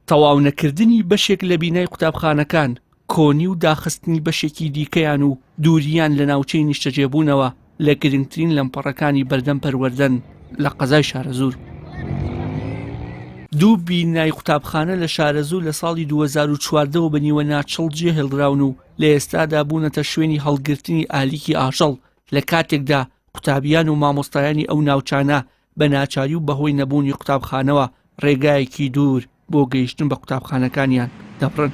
تەواونەکردنی بەشێک لە بینای قوتابخانەکان، کۆنی و داخستنی بەشێکی دیکەیان و دوورییان لە ناوچەی نیشتەجێبوونەوە لە گرنگترین لەمپەڕەکانی بەردەم پەروەردەن لە قەزای شارەزوور. دوو بینای قوتابخانە لە شارەزوور لە ساڵی 2014 ەوە بە نیوە ناچڵ جێهێڵراون و لە ئێستادا بوونەتە شوێنی هەڵگرتنی ئالیکی ئاژەڵ لە کاتێکدا قوتابیان و مامۆستایانی ئەو ناوچانە بە ناچاری و بەهۆی نەبوونی قوتابخانەوە ڕێگایەکی دوور بۆ گەیشتن بە قوتابخانەکانیان دەبڕن.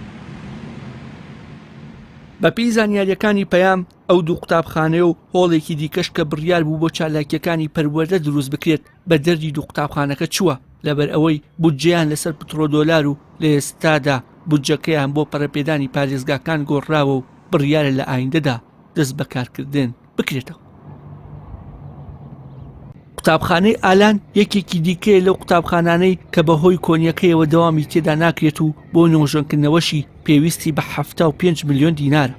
بەپێی زانیاریەکانی پەیام ئەو دوو قوتابخانەیە و هۆڵێکی دیکەش کە بڕیار بوو بۆ چالاکیەکانی پەروەردە دروست بکرێت بە دەردی دوو قوتابخانەکە چووە لەبەر ئەوەی بودجەیان لەسەر پترۆدۆلار و لە ئێستادا بودجەکەیان بۆ پەرەپێدانی پارێزگاکان گۆڕراوە و بڕیارە لە ئایندەدا دەست بەکارکردن بکرێتەوە. قوتابخانەی ئالان یەکێکی دیکەیە لەو قوتابخانانەی کە بەهۆی کۆنیەکەیەوە دەوامی تێدا ناکرێت و بۆ نۆژەنکردنەوەشی پێویستی بە 75 ملیۆن دینارە.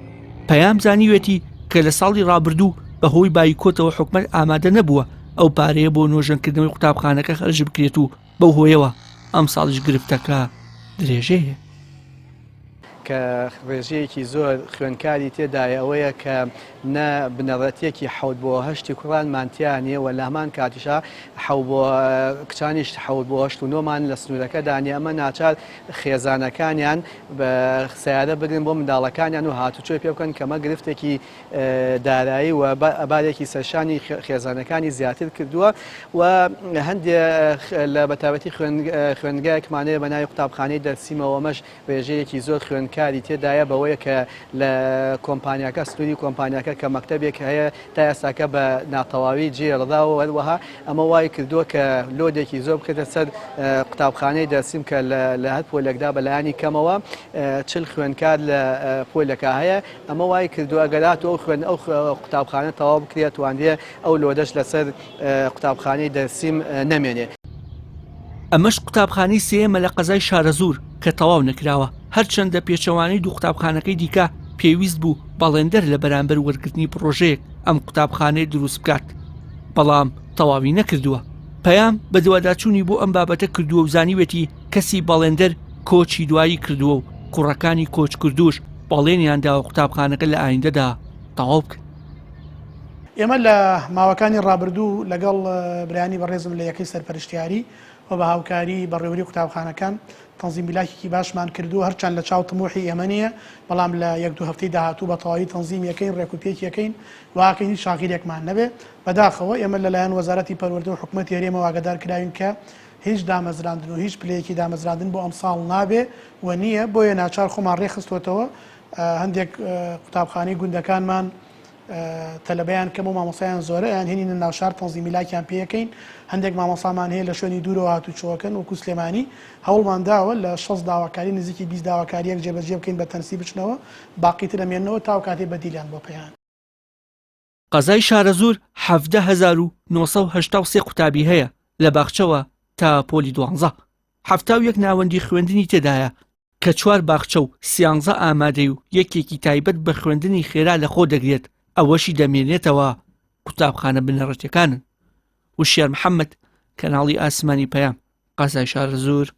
پەیام زانیوێتی کە لە ساڵی ڕابردوو بەهۆی بایکۆتەوە حکومەت ئامادە نەبووە ئەو پارەیە بۆ نۆژەنکردنەوەی قوتابخانەکە خەرج بکرێت و بەو هۆیەوە ئەمساڵیش گرفتەکە درێژەی هەیە. کە ڕێژەیەکی زۆر خوێندکاری تێدایە ئەوەیە کە نە بنەڕەتیەکی حەوت بۆ هەشتی کوڕانمان تیا نییە و لە هەمان کاتیشا حەو بۆ کچانیش حەوت بۆ هەشت و نۆمان لە سنوورەکەدا نییە ئەمە ناچار خێزانەکانیان بە سەیارە بگرن بۆ منداڵەکانیان و هاتوچۆی پێ بکەن کەمە گرفتێکی دارایی و بارێکی سەرشانی خێزانەکانی زیاتر کردووە و هەندێ لە بەتابەتی خوێندگایەکمان هەیە بە ناوی قوتابخانەی دەرسیمەوە ئەمەش ڕێژەیەکی زۆر خوێندکاری تێدایە بەوەیە کە لە کۆمپانیاکە سنووری کۆمپانیاکە کە مەکتەبێک هەیە تا ئێستاکە بە ناتەواوی جێڵراوە هەروەها ئەمە وای کردووە کە لۆدێکی زۆر بکرێتە سەر قوتابخانەی دەرسیم کە لە هەر پۆلێکدا بەلایانی کەمەوە چل خوێندکار لە پۆلەکە هەیە ئەمە وای کردووە ئەگەر هاتوو ئەو خوێند ئەو قوتابخانە تەواو بکرێت توانرێ ئەو لۆدەش لەسەر قوتابخانەی دەرسیم نەمێنێ. ئەمەش قوتابخانەی سێیەمە لە قەزای شارەزوور کە تەواو نەکراوە، هەرچەندە پێچەوانەی دوو قوتابخانەکەی دیکە پێویست بوو بەڵێندەر لە بەرامبەر وەرگرتنی پڕۆژەیەک ئەم قوتابخانەیە دروست بکات، بەڵام تەواوی نەکردووە. پەیام بەدواداچوونی بۆ ئەم بابەتە کردووە و زانیوێتی کەسی بەڵێندەر کۆچی دوایی کردووە و کوڕەکانی کۆچکردووش بەڵێنیان داوە قوتابخانەکە لە ئایندەدا تەواو بکەن. ئێمە لە ماوەکانی ڕابردوو لەگەڵ برایانی بەڕێزم لە یەکەی سەرپەرشتیاری و بە هاوکاری بەڕێوەری قوتابخانەکان تەنزیم میلاکێکی باشمان کردووە هەرچەند لە چاو تموحی ئێمە نییە بەڵام لە یەک دوو هەفتەی داهاتوو بە تەواوی تەنزیم یەکەین ڕێک و پێکی یەکەین واکەین هیچ شاغیرێکمان نەبێ بەداخەوە ئێمە لەلایەن وەزارەتی پەروەردە و حکومەتی هەرێمەوە ئاگادار کراوین کە هیچ دامەزراندن و هیچ پلەیەکی دامەزراندن بۆ ئەمساڵ نابێ و نییە، بۆیە ناچار خۆمان ڕێکخستووەتەوە، هەندێک قوتابخانەی گوندەکانمان تەلەبەیان کەمە و مامۆستایان زۆرە، ئەیان هێنینە ناوشار تەنزیمی لاکیان پێ ئەکەین، هەندێک مامۆستامان هەیە لە شوێنی دوورەوە هاتوچۆکەن وەکو سلێمانی، هەوڵمان داوە لە 60 داواکاری نزیکی 20 داواکارییەک جێبەجێ بکەین بە تەنسی بچنەوە، باقی تر ئەمێننەوە تاو کاتێ بەدیلیان بۆ پەیان. قەزای شارەزوور 17983 قوتابی هەیە لە باخچەوە تا پۆلی دوانزە 71 ناوەندی خوێندنی تێدایە کە چوار باخچە و سیانزە ئامادەی و یەکێکی تایبەت بە خوێندنی خێرا لە خۆ دەگرێت ئەوەشی دەمێنێتەوە قوتابخانە بنەڕەتیەکانن وشیار محەممەد کەناڵی ئاسمانی پەیام قەزای شارەزوور.